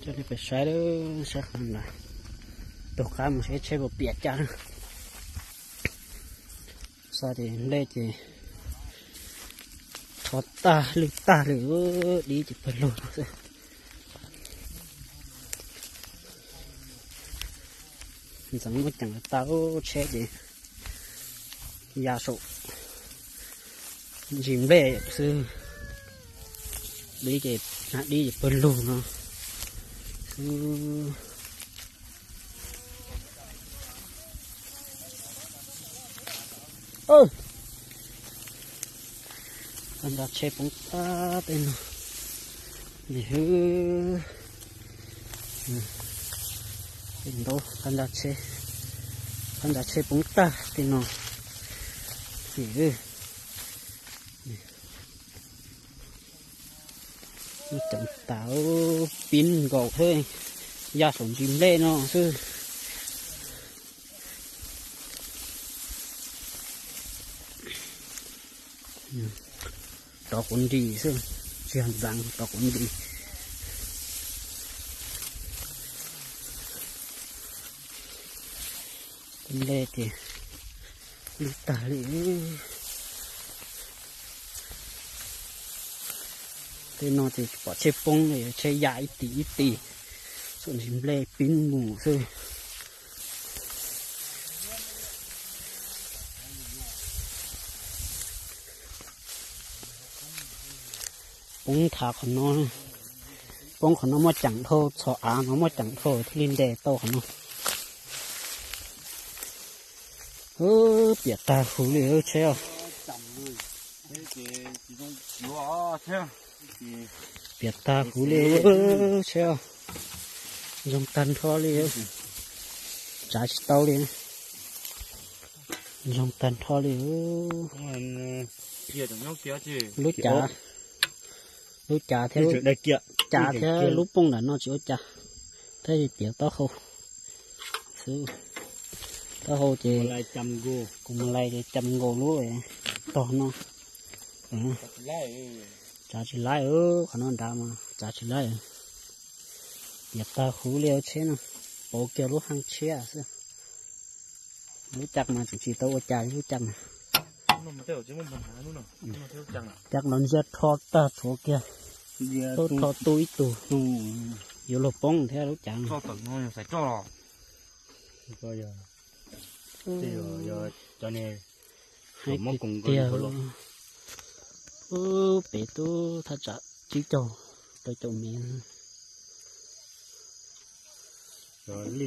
Coj nej pem saib, saib qhov no, tus qab mus saib tsheb puas piam cas na. Xav tias nplej ces thov tag lwj tag li, dib ces pawg lug no xwb. Ntxeev muab ceem tau, tsheb ces ya saum ntsis nplej xwb. Dib ces, dib ces pawg lug no xwb. Qab ntsa tsheb poob tag tej no. Nim hwb, tej ntaub qab ntsa tsheb, qab ntsa tsheb poob tag tej no. Nim hwb, ceev tas, pib nkaus thiab, ya saum ntsis nplej no xwb. Rov quav nris xwb, tsis yog ntxeev, rov quav nris. Tej nplej ces lwj tag li. Tej no ces pom tsheb poob li, tsheb ya ib tis ib tis, saum ntsis nplej pib mus xwb. Poob nthav qhov no, poob qhov no muaj ceem dhau, txhos av no muaj ceem dhau thiaj li ntes tau qhov no. Piam tag huv li tsheb os. Piam tag huv li tsheb os. Zoo tag nrho li, tsav tsis tau li. Zoo tag nrho li. Lub cav, lub cav thiab, cav thiab lub pooj nram no tsis ua cas, thiab tiav taub hau xwb. Taub hau ces kuv mus lais ces cam nkaus lub tog no. Tsav tsis laib, qhov no nrad mas tsav tsis laib. Piam tag huv li tsheb no, pauv kiag lub haj tshiab xwb. Lub caj mas tseem tsis tau ua cas, lub caj mas. Caj no ntsiag rho tag tshuav kiag, tub rho tu ib tug, yuav luag poob thiab lub cav. Heev tiag, pem tub thaj tsam tsib caug rau caum mev. Li